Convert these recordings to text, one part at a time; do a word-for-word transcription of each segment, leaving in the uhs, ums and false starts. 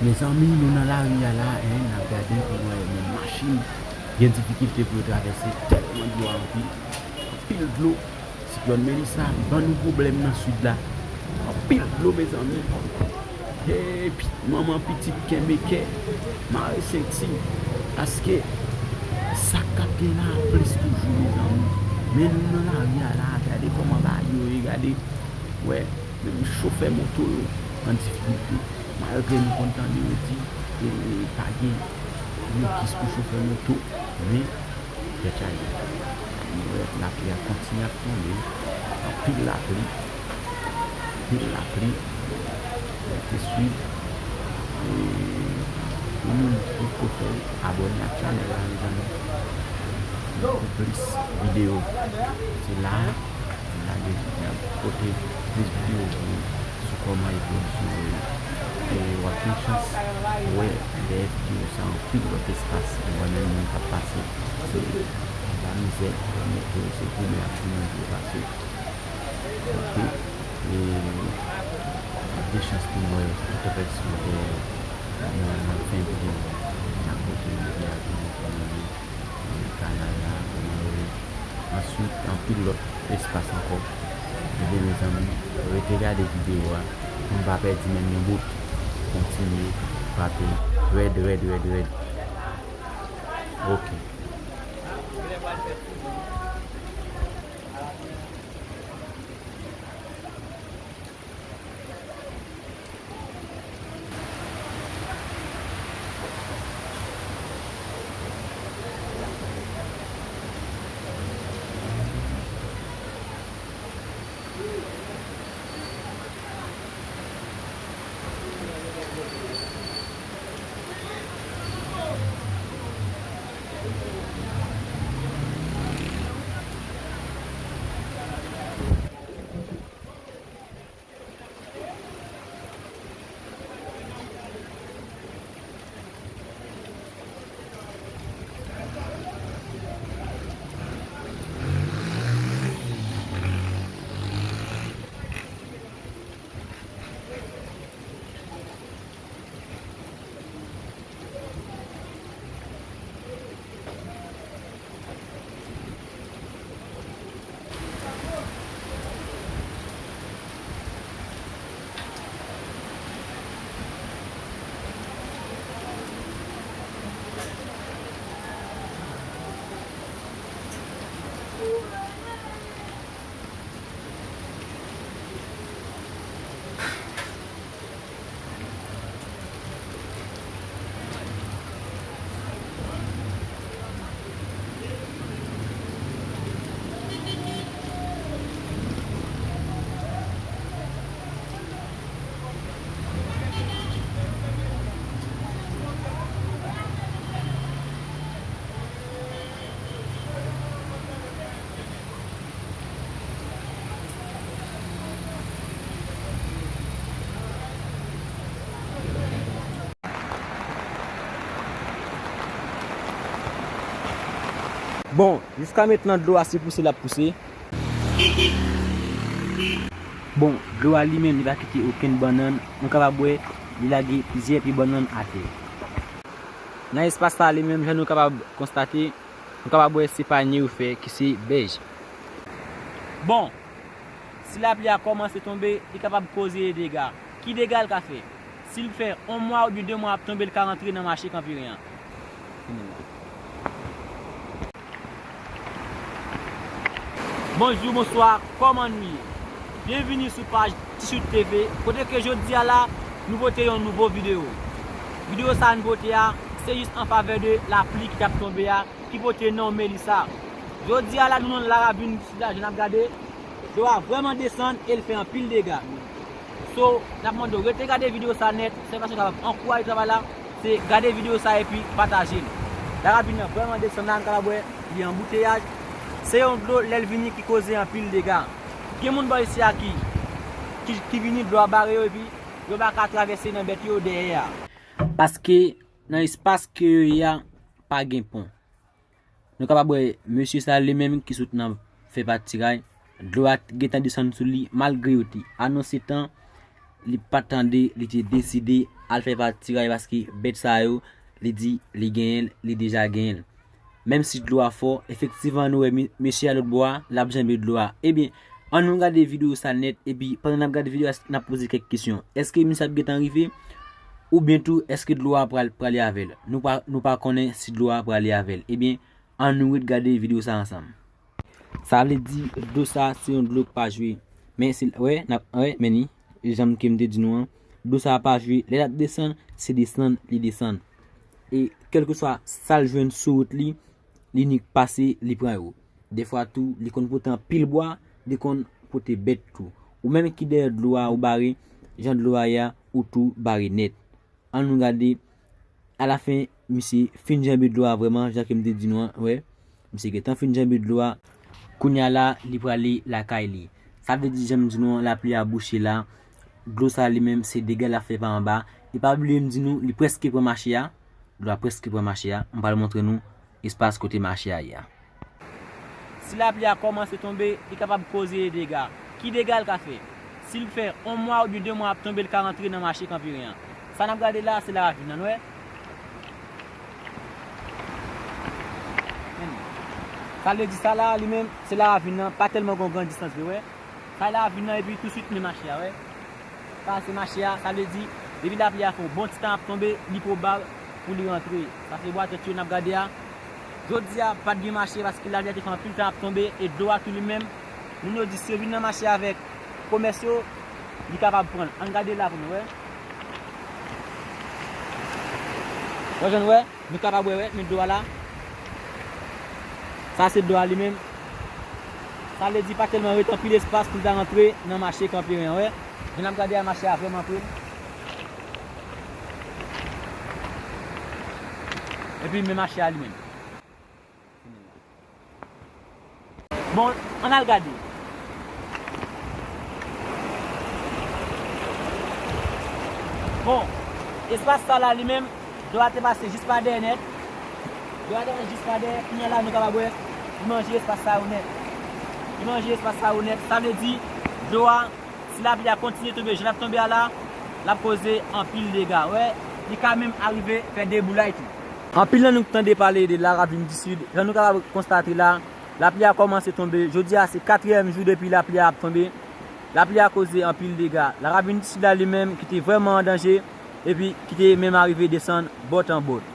Mezanmi, nou nan lari a la, en, n ap gade pou nou wè menm machin gen difikilte pou yo travèse, tèlman dlo a anpil, anpil dlo. Siklòn Melissa ban nou pwoblèm nan sid la. Anpil dlo, mezanmi. Hey, manman pitit, kenbe kè, mare senti, paske sa k ap gen la plis toujou, mezanmi. Men nou nan lari a la, gade kòman bagay yo ye, gade, wè, menm chofè moto yo an difikilte. Malgre nou konn tande yo di, e, pa gen blokis pou chofè moto, men tèt chaje. Nou wè lapli a kontinye ap tonbe, anpil lapli, anpil lapli. Rete swiv. E pou moun ki poko fè l, abòne ak chanèl la, mezanmi. Pou plis videyo. Se la, n a gen, n a pote plis videyo pou sou kòman evolisyon yo ye. E w ap gen chans wè dèyè videyo sa anpil lòt espas, ou wè menm moun k ap pase. Se anba mizè, se goumen ak goumen pou yo pase. Ok. E w ap gen chans pou wè tout refleksyon dèyè nan, nan fen videyo. Nan kote yo ye, kanal la, kòman yo ye. Answit, anpil lòt espas ankò. Ebyen, mezanmi, rete gade videyo a pou n pa pèdi menm yon bout. Kontinye, frape rèd, rèd, rèd, rèd. Ok. Bon, jiska mentnan dlo a se pouse l ap pouse. Bon, dlo a li menm li pa kite okenn bannann, nou kapab wè li lage plizyè pye bannann atè. Nan espas sa li menm, jan nou kapab konstate, nou kapab wè se panye yo fè ki se bèj. Bon, si lapli a kòmanse tonbe, li kapab koze dega. Ki dega l ka fè? Si l fè yon mwa oubyen de mwa ap tonbe, l ka rantre nan mache Kanperen an. Bonjou, bonswa, kòman nou ye? Byenvini sou paj T-Shirt T V, kote ke jodi a la, nou pote yon nouvo videyo. Videyo sa a nou pote a, se jis an favè de lapli ki t ap tonbe a, ki pote non Melissa. Jodi a la, nou nan Laravin sid la, jan n ap gade, dlo a vrèman desann e l fè anpil dega. So, n ap mande w rete gade videyo sa nèt, sèl fason w kapab ankouraje travay la, se gade videyo sa epi pataje l. Laravin nan vrèman desann la, n kapab wè li anbouteyaj. Se yon dlo, lè l vini, ki koze anpil dega. Gen moun bò isi a ki, ki, ki vini, dlo a bare yo, epi yo pa ka travèse nan bèt yo dèyè a. Paske nan espas ke yo ye a, pa gen pon. Nou kapab wè mesye sa li menm ki sot nan fè patiray, dlo a gentan desann sou li, malgre yo te anonse tan, li pa tande, li te deside al fè pati tiray paske bèt sa yo, li di li genyen l, li deja genyen l. Menm si dlo a fò, efektivman nou wè mi- mesye a lòt bò a, l ap janbe dlo a. Ebyen, ann nou gade videyo sa nèt, epi pandan n ap gade videyo a, n ap poze kèk kesyon. Èske misye ap gentan rive? Oubyen tou, èske dlo a pral prale avè l? Nou pa, nou pa konnen si dlo a prale avè l. Ebyen, ann nou ret gade videyo sa ansanm. Sa vle di, dlo sa se yon dlo k pa jwe. Men se, wè, n ap, wè, men ni, jan ke m te di nou an, dlo sa pa jwe. Lè l ap desann, se desann, li desann. E kèlkeswa sa l jwenn sou wout li, li nik pase, li pran yo. Defwa tou, li konn pote anpil bwa, li konn pote bèt tou. Ou menm ki dèyè dlo a, ou bare, jan dlo a ye a, ou tou bare nèt. Ann nou gade, alafen, misye fin janbe dlo a vrèman, jan ke m te di nou an, wè. Misye gentan fin janbe dlo a. Kounye a la, li prale lakay li. Sa vle di, jan m di nou an, lapli a bouche la. Dlo sa li menm, se dega l ap fè pa anba. E pa bliye m di nou, li prèske pran mache a. Dlo a prèske pran mache a. M pral montre nou espas kote mache a ye a. Si lapli a kòmanse tonbe, li kapab koze dega. Ki dega l ka fè? Si l fè yon mwa oubyen de mwa ap tonbe, l ka rantre nan mache Kanperen an. Sa n ap gade la, se laravin nan, nou wè? Sa vle di sa la, li menm, se laravin nan, pa tèlman gon gran distans vre, wè. Sa laravin nan, epi touswit men mache a, wè. Sa se mache a, sa vle di, depi lapli a fè yon bon ti tan ap tonbe, li pwobab pou li rantre. Sa se bwa tèt yo n ap gade a. Jodi a, pa t gen mache paske lapli a te fè anpil tan ap tonbe e dlo a tou li menm. Moun yo di si yo vin nan mache avèk komès yo, li kapab pran l. Ann gade la pou nou wè. Wè, jan nou wè. Nou kapab wè, wè, men dlo a la. Sa se dlo a li menm. Sa vle di pa tèlman ret anpil espas pou l ta rantre nan mache Kanperen an, wè. Jan n ap gade a, mache a vrèman pre. Epi men mache a li menm. Bon, ann al gade. Bon, espas sa la li menm, dlo a te pase jis pa dèyè nèt. Dlo a te pase jis pa dèyè, kounye a la nou kapab wè, li manje espas sa yo nèt. Li manje espas sa yo nèt, sa vle di, dlo a, si lapli a kontinye tonbe jan l ap tonbe a la, l ap koze anpil dega. Wè, li ka menm arive fè deboulay tou. Anpil nan nou k tande pale de laravin di Sid, jan nou kapab konstate la, lapli a kòmanse tonbe. Jodi a se katriyèm jou depi lapli a ap tonbe. Lapli a koze anpil dega. Laravin di Sid la li menm ki te vrèman an danje, epi ki te menm arive desann bòt an bòt.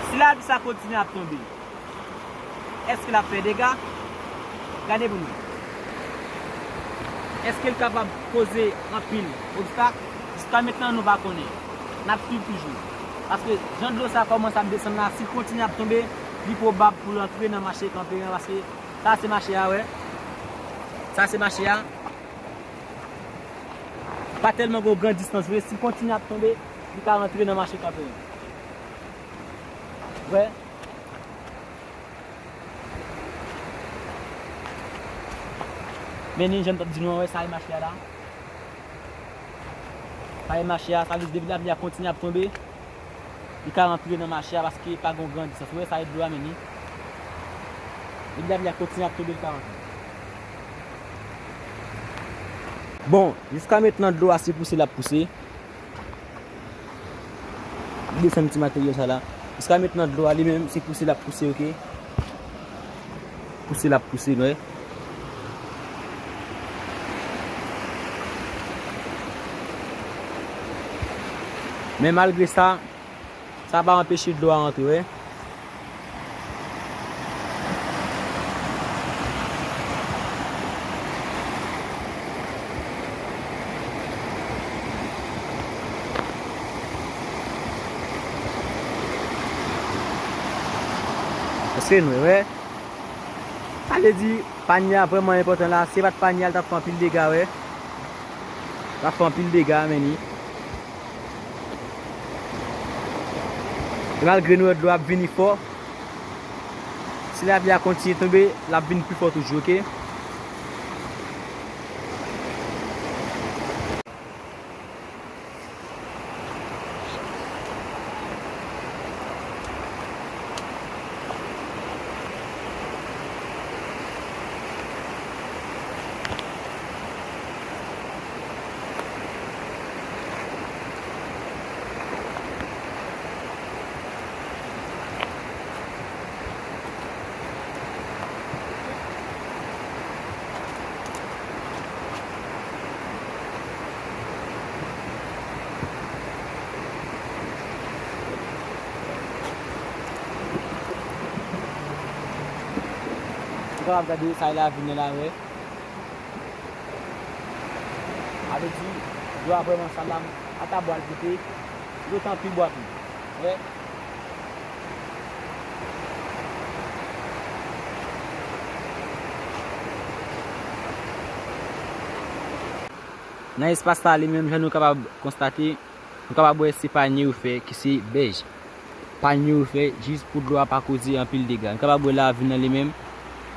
Si lapli sa kontinye ap tonbe, èske l ap fè dega? Gade pou nou. Èske l kapab koze anpil obstak? Jiska mentnan, nou pa konnen. N ap swiv toujou. Paske jan dlo sa kòmanse ap desann la, si l kontinye ap tonbe, li pwobab pou l antre nan mache Kanperen, paske sa se mache a, wè. Sa se mache a. Pa tèlman gen yon gran distans vre, si l kontinye ap tonbe, li ka rantre nan mache Kanperen. Wè. Men ni jan m t ap di nou an, wè, sa e mache a la. Sa e mache a, sa vle di depi lapli a kontinye ap tonbe, li ka rantre nan mache a paske pa gen yon gran distans. Wè, sa e dlo a, men ni. Depi lapli a kontinye ap tonbe, li ka rantre. Bon, jiska mentnan dlo a se pouse l ap pouse. Desann ti materyo sa la. Jiska mentnan dlo a li menm, se pouse l ap pouse, oke? Pouse l ap pouse, nou wè. Men malgre sa, sa pa anpeche dlo a rantre, wè. Èske nou wè? Sa vle di, panye a vrèman enpòtan la. Si se pa t panye a, l t ap fè anpil dega, wè. L t ap fè anpil dega, men ni. E malgre nou wè dlo ap vini fò, si lapli a kontinye tonbe, l ap vin pi fò toujou, oke? Ou kapab gade sa e ravin nan la, wè. Sa vle di, dlo a vrèman sal la, ata bwa l pote, dlo t anpil bwa tou. Wè. Nan espas sa li menm, jan nou kapab konstate, nou kapab wè se panye yo fè ki se bèj. Panye yo fè jis pou dlo a pa koze anpil dega. Nou kapab wè ravin nan li menm,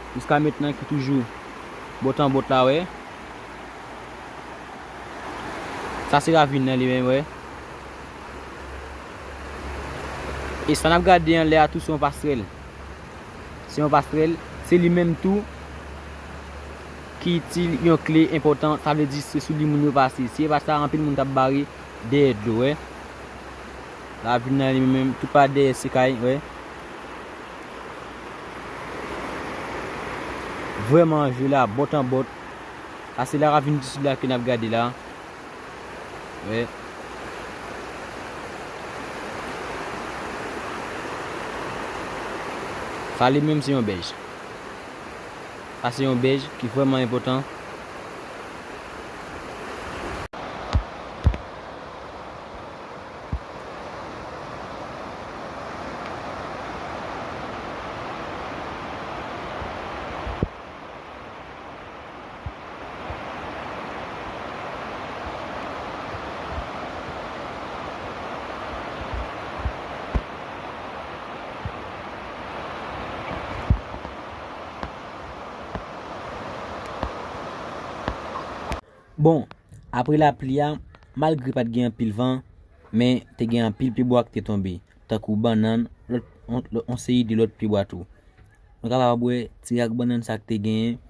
jiska mentnan ki toujou bòt an bòt la, wè. Sa se ravin nan li menm, wè. E sa n ap gade anlè a tou se yon pasrèl. Se yon pasrèl, se li menm tou ki itil yon kle enpòtan, sa vle di se sou li moun yo pase. Si e pa t sa, anpil moun t ap bare dèyè dlo, wè. Ravin nan li menm, tout pa dèyè se kay, wè. Vrèman, je la, bòt an bòt. Sa se laravin di sid la ke n ap gade la. Wè. Sa li menm se yon bèj. Sa se yon bèj ki vrèman enpòtan. Bon, apre lapli a, malgre pa t gen anpil van, men te gen anpil pyebwa ki te tonbe, tankou bannann, lòt, on, lòt, on seri de lòt pyebwa tou. Nou kapab wè ti rak bannann sa k te genyen,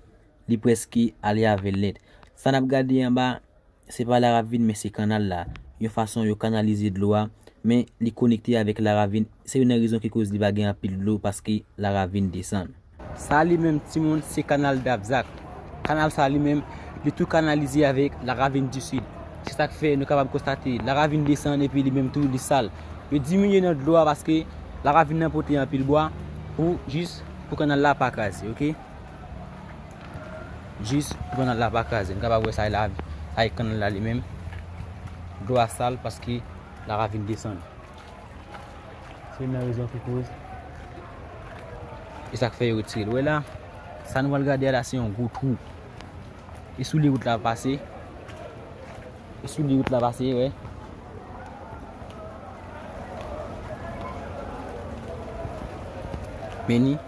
li prèske ale avè l nèt. Sa n ap gade anba, se pa laravin, men se kannal la. Yon fason yo kanalize dlo a, men li konekte avèk laravin. Se youn nan rezon ki koz li pa gen anpil dlo, paske laravin desann. Sa li menm, timoun, se kannal Davzak. Kannal sa li menm, li tou kanalize avèk laravin di sid. Se sa k fè nou kapab konstate laravin desann epi li menm tou li sal. Yo diminye nan dlo a paske laravin nan pote anpil bwa pou jis pou kannal la pa kraze, oke? Jis pou kannal la pa kraze. Nou kapab wè sa e la, sa e kannal la li menm. Dlo a sal paske La ka vin desann. Se youn nan rezon ki koz. E sa k fè yo retire l. Ou wè la, sa nou pral gade a la, se yon gwo twou. E sou li wout la pase. E sou li wout la pase, wè. Men ni,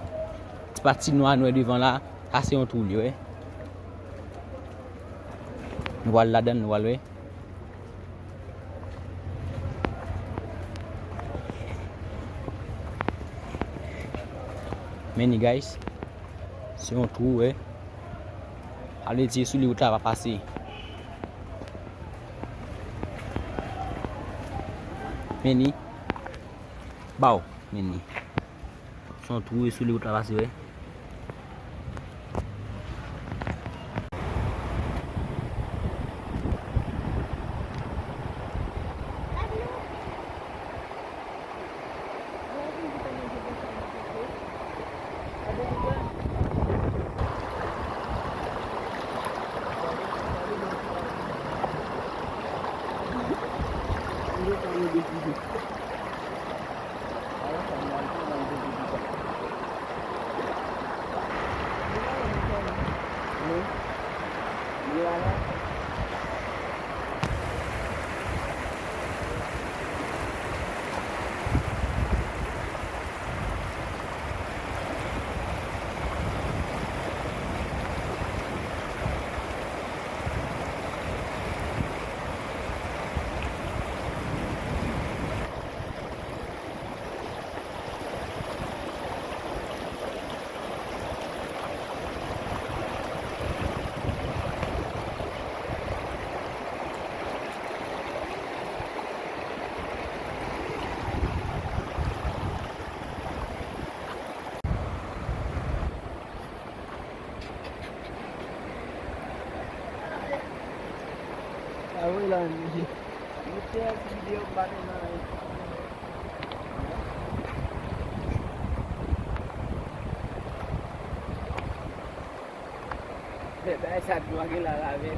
ti pati nwa nou wè devan la, sa se yon twou li, wè. Nou pral ladan l, nou pral wè. Men ni, guys. Se yon twou, wè. Sa vle di sou li wout la pa pase. Men ni. Baw, men ni. Se yon twou e sou li wout la pase, wè. Ah oui, là, il y a un petit vidéo, pas de mal. Men bagay sa dlo a gen la lave.